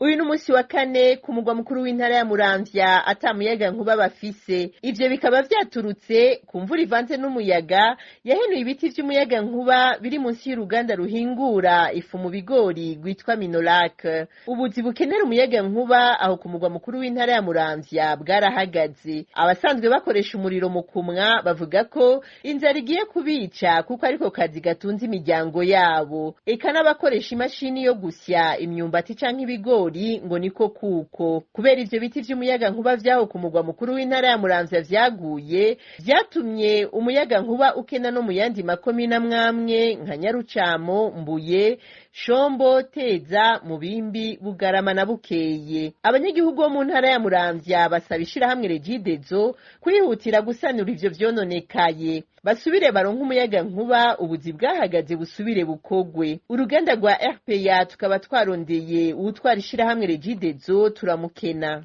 Uyu ni umunsi wa kane ku mugwa mukuru w'intara ya Muramvya ata muyaga nkuba bafise. Ivyo bikaba vyaturutse ku mvura ivanze n'umuyaga yahenuye ibiti vy'umuyaga nkuba biri munsi y'uruganda ruhingura ifu mu bigori rwitwa Minolac. Ubuzi bukenera umuyaga nkuba aho ku mugwa mukuru w'intara ya Muramvya bwarahagaze. Abasanzwe bakoresha umuriro mu kumwa bavuga ko inzara igiye kubica kuko ariko kazi gatunze imiryango yabo. Eka n'abakoresha imashini yo gusya imyumbati canke ibigori ngo niko kuko. Kubera ivyo biti vy'umuyaga nkuba vyaho ku mugwa mukuru w'intara ya Muramvya vyaguye, vyatumye umuyaga nkuba ukena no mu yandi makomine amwamwe nka Nyarucamo, Mbuye, Shombo, Teza, Mubimbi, Bugarama na Bukeye. Abanyagihugu bo mu ntara ya Muramvya basaba ishirahamwe Regidezo kwihutira gusanura ivyo vyononekaye, basubire baronke umuyaga nkuba, ubuzi bwahagaze busubire bukogwe. Uruganda rwa RPA tukaba twarondeye uwutwara ishirahamwe Regidezo turamukena.